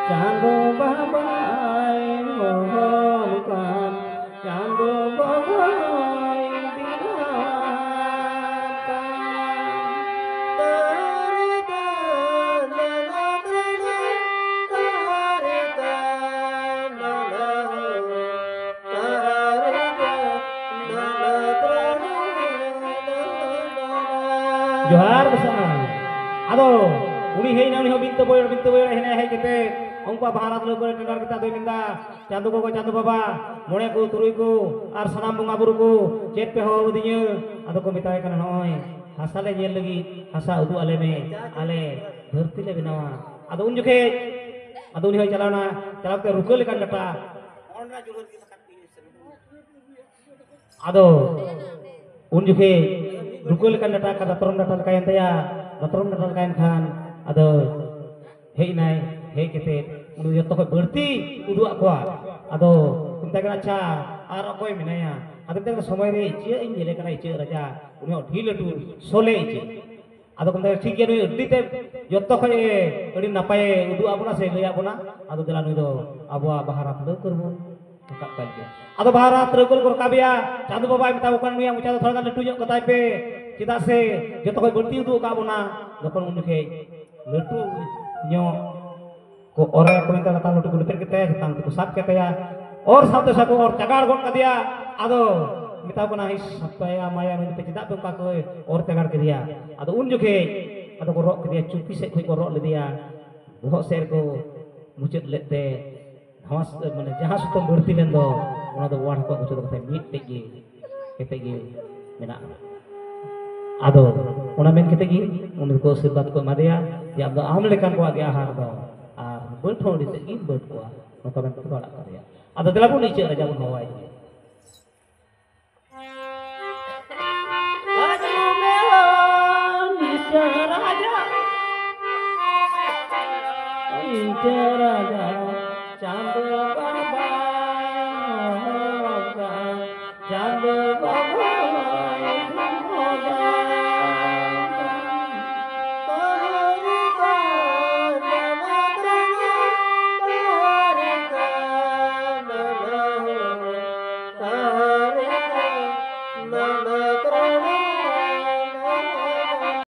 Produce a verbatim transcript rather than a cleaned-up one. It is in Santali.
ᱪᱟᱸᱫᱚ ᱵᱟᱵᱟᱭ ᱦᱚᱦᱚ ᱠᱟᱱ, ᱪᱟᱸᱫᱚ ᱵᱟᱵᱟᱭ ᱫᱮᱞᱟᱣᱟᱜ ᱠᱟᱱ᱾ ᱛᱟᱨᱮ ᱛᱟᱨ ᱞᱟᱞᱟ ᱛᱨᱟᱞᱟ, ᱛᱟᱨᱮ ᱛᱟᱨ ᱞᱟᱞᱟ ᱦᱳ, ᱛᱟᱨᱮ ᱛᱟᱨ ᱞᱟᱞᱟ ᱛᱨᱟᱞᱟ, ᱞᱟᱞᱟ ᱞᱟᱞᱟ᱾ ᱡᱚᱦᱟᱨ ᱜᱚᱸᱥᱟᱭ᱾ ᱟᱫᱚ ᱩᱱᱤ ᱦᱮᱡ ᱮᱱᱟ, ᱩᱱᱤ ᱦᱚᱸ ᱵᱤᱱᱛᱟᱹ ᱵᱟᱹᱭᱦᱟᱹᱲ, ᱵᱤᱱᱛᱟᱹ ᱵᱟᱹᱭᱦᱟᱹᱲ ᱦᱮᱡ ᱮᱱᱟ, ᱦᱮᱡ ᱠᱟᱛᱮ ᱩᱱᱠᱩᱣᱟᱜ ᱵᱟᱦᱟ ᱨᱟᱛ ᱞᱟᱹᱣᱠᱟᱹ ᱨᱮ ᱴᱮᱸᱰᱟᱨ ᱠᱟᱛᱮ ᱟᱫᱚᱭ ᱢᱮᱱᱫᱟ, ᱪᱟᱸᱫᱚ ᱜᱚᱜᱚ, ᱪᱟᱸᱫᱚ ᱵᱟᱵᱟ, ᱢᱚᱬᱮ ᱠᱚ, ᱛᱩᱨᱩᱭ ᱠᱚ ᱟᱨ ᱥᱟᱱᱟᱢ ᱵᱚᱸᱜᱟ ᱵᱩᱨᱩ ᱠᱚ, ᱪᱮᱫ ᱯᱮ ᱦᱚᱦᱚ ᱟᱹᱫᱤᱧᱟ? ᱟᱫᱚ ᱠᱚ ᱢᱮᱛᱟᱭ ᱠᱟᱱᱟ, ᱱᱚᱜᱼᱚᱭ ᱦᱟᱥᱟ ᱞᱮ ᱧᱮᱞ ᱞᱟᱹᱜᱤᱫ, ᱦᱟᱥᱟ ᱩᱫᱩᱜ ᱟᱞᱮ ᱢᱮ, ᱟᱞᱮ ᱫᱷᱟᱹᱨᱛᱤ ᱞᱮ ᱵᱮᱱᱟᱣᱟ᱾ ᱟᱫᱚ ᱩᱱ ᱡᱚᱠᱷᱮᱡ ᱟᱫᱚ ᱩᱱᱤ ᱦᱚᱸᱭ ᱪᱟᱞᱟᱣᱱᱟ, ᱪᱟᱞᱟᱣ ᱠᱟᱛᱮ ᱨᱩᱠᱟᱹ ᱞᱮᱠᱟᱱ ᱰᱟᱴᱟ᱾ ᱟᱫᱚ ᱩᱱ ᱡᱚᱠᱷᱮᱡ ᱨᱩᱠᱟᱹ ᱞᱮᱠᱟᱱ ᱰᱟᱴᱟ ᱠᱟ ᱫᱟᱛᱨᱚᱢ ᱰᱟᱴᱟ ᱞᱮᱠᱟᱭᱮᱱ ᱛᱟᱭᱟ᱾ ᱫᱟᱛᱨᱚᱢ ᱰᱟᱴᱟ ᱞᱮᱠᱟᱭᱮᱱ ᱠᱷᱟᱱ ᱟᱫᱚ ᱦᱮᱡ ᱮᱱᱟᱭ, ᱦᱮᱡ ᱠᱟᱛᱮ ᱩᱱᱤ ᱡᱚᱛᱚ ᱠᱷᱚᱱ ᱵᱟᱹᱲᱛᱤ ᱩᱫᱩᱜ ᱟᱫ ᱠᱚᱣᱟ᱾ ᱟᱫᱚ ᱠᱚ ᱢᱮᱛᱟᱭ ᱠᱟᱱᱟ, ᱟᱪᱪᱷᱟ, ᱟᱨ ᱚᱠᱚᱭ ᱢᱮᱱᱟᱭᱟ? ᱟᱫᱚ ᱢᱮᱛᱟᱭ ᱠᱟᱱᱟ, ᱥᱚᱢᱚᱭ ᱨᱮ ᱤᱪᱟᱹᱜ ᱤᱧ ᱧᱮᱞᱮ ᱠᱟᱱᱟ, ᱤᱪᱟᱹᱜ ᱨᱟᱡᱟ, ᱩᱱᱤ ᱦᱚᱸ ᱟᱹᱰᱤ ᱞᱟᱹᱴᱩ ᱥᱚᱞᱮ ᱤᱪᱟᱹᱜ᱾ ᱟᱫᱚ ᱠᱚ ᱢᱮᱛᱟᱭᱟ, ᱴᱷᱤᱠ ᱜᱮᱭᱟ, ᱱᱩᱭ ᱟᱹᱰᱤ ᱛᱮ ᱡᱚᱛᱚ ᱠᱷᱚᱱ ᱮ ᱟᱹᱰᱤ ᱱᱟᱯᱟᱭᱮ ᱩᱫᱩᱜ ᱟᱵᱚᱱᱟ ᱥᱮ ᱞᱟᱹᱭ ᱟᱵᱚᱱᱟ᱾ ᱟᱫᱚ ᱫᱮᱞᱟ, ᱱᱩᱭ ᱫᱚ ᱟᱵᱚᱣᱟᱜ ᱵᱟᱦᱟ ᱨᱟᱛ ᱞᱟᱹᱣᱠᱟᱹ ᱨᱮᱵᱚᱱ ᱨᱟᱠᱟᱵ ᱠᱟᱭ ᱜᱮᱭᱟ᱾ ᱟᱫᱚ ᱵᱟᱦᱟ ᱨᱟᱛ ᱞᱟᱹᱣᱠᱟᱹ ᱨᱮᱠᱚ ᱨᱟᱠᱟᱵᱮᱭᱟ᱾ ᱪᱟᱸᱫᱚ ᱵᱟᱵᱟᱭ ᱢᱮᱛᱟ ᱠᱚ ᱠᱟᱱᱟ, ᱱᱩᱭᱟᱜ ᱢᱚᱪᱟ ᱫᱚ ᱛᱷᱚᱲᱟ ᱜᱟᱱ ᱞᱟᱹᱴᱩ ᱧᱚᱜ ᱠᱟᱛᱟᱭ ᱯᱮ, ᱪᱮᱫᱟᱜ ᱥᱮ ᱡᱚᱛᱚ ᱠᱷᱚᱱ ᱵᱟᱹᱲᱛᱤ ᱩᱫᱩᱜ ᱟᱠᱟᱫ ᱵᱚᱱᱟ᱾ ᱡᱚᱠᱷᱚᱱ ᱩᱱ ᱡᱚᱠᱷᱮᱡ ᱞᱟᱹᱴᱩ ᱧᱚᱜ ᱠᱚ ᱚᱨᱮ ᱠᱚ ᱢᱮᱱᱛᱮ ᱞᱟᱛᱟᱨ ᱞᱩᱴᱤ ᱠᱚ ᱞᱮᱯᱮᱫ ᱠᱮᱫ ᱛᱟᱭᱟ, ᱪᱮᱛᱟᱱ ᱛᱮᱠᱚ ᱥᱟᱵ ᱠᱮᱫ ᱛᱟᱭᱟ᱾ ᱚᱨ ᱥᱟᱶᱛᱮ ᱥᱟᱵ ᱚᱨ ᱪᱟᱜᱟᱲ ᱜᱚᱫ ᱠᱟᱫᱮᱭᱟ᱾ ᱟᱫᱚ ᱢᱮᱛᱟ ᱠᱚ ᱠᱟᱱᱟ, ᱦᱤᱥ, ᱥᱟᱯᱟᱭᱟ ᱢᱟᱭᱟ, ᱱᱩᱭ ᱫᱚᱯᱮ ᱪᱮᱫᱟᱜ ᱯᱮ ᱚᱱᱠᱟ ᱠᱚ ᱚᱨ ᱪᱟᱜᱟᱲ ᱠᱮᱫᱮᱭᱟ? ᱟᱫᱚ ᱩᱱ ᱡᱚᱠᱷᱮᱡ ᱟᱫᱚ ᱠᱚ ᱨᱚᱜ ᱠᱮᱫᱮᱭᱟ, ᱪᱩᱯᱤ ᱥᱮᱫ ᱠᱷᱚᱱ ᱠᱚ ᱨᱚᱜ ᱞᱮᱫᱮᱭᱟ, ᱵᱚᱦᱚᱜ ᱥᱮᱫ ᱨᱮᱠᱚ ᱢᱩᱪᱟᱹᱫ ᱞᱮᱫ ᱛᱮ ᱱᱟᱣᱟ ᱥᱩ-, ᱢᱟᱱᱮ ᱡᱟᱦᱟᱸ ᱥᱩᱛᱟᱹᱢ ᱵᱟᱹᱲᱛᱤ ᱞᱮᱱ ᱫᱚ, ᱚᱱᱟ ᱫᱚ ᱚᱣᱟᱨ ᱦᱚᱸᱠᱚ ᱢᱩᱪᱟᱹᱫ ᱠᱟᱛᱮ ᱢᱤᱫᱴᱮᱡ ᱜᱮ ᱠᱟᱛᱮ ᱜᱮ ᱢᱮᱱᱟᱜᱼᱟ᱾ ᱟᱫᱚ ᱚᱱᱟ ᱢᱮᱱ ᱠᱟᱛᱮ ᱜᱮ ᱩᱱᱤ ᱠᱚ ᱟᱥᱤᱨᱵᱟᱫᱽ ᱠᱚ ᱮᱢᱟ ᱫᱮᱭᱟ ᱡᱮ ᱟᱢ ᱫᱚ ᱟᱢ ᱞᱮᱠᱟᱱ ᱠᱚᱣᱟᱜ ᱜᱮ ᱟᱦᱟᱨ ᱫᱚ, ᱟᱨ ᱵᱟᱹᱰ ᱦᱚᱸ ᱟᱹᱰᱤ ᱛᱮᱫ ᱜᱮ ᱵᱟᱹᱰ ᱠᱚᱣᱟ, ᱱᱚᱝᱠᱟ ᱢᱮᱱ ᱠᱟᱛᱮ ᱠᱚ ᱟᱲᱟᱜ ᱠᱟᱫᱮᱭᱟ᱾ ᱟᱫᱚ ᱫᱮᱞᱟ ᱵᱚᱱ ᱤᱪᱟᱹᱜ ᱨᱟᱡᱟ ᱵᱚᱱ ᱦᱚᱦᱚᱣᱟᱭ ᱜᱮ᱾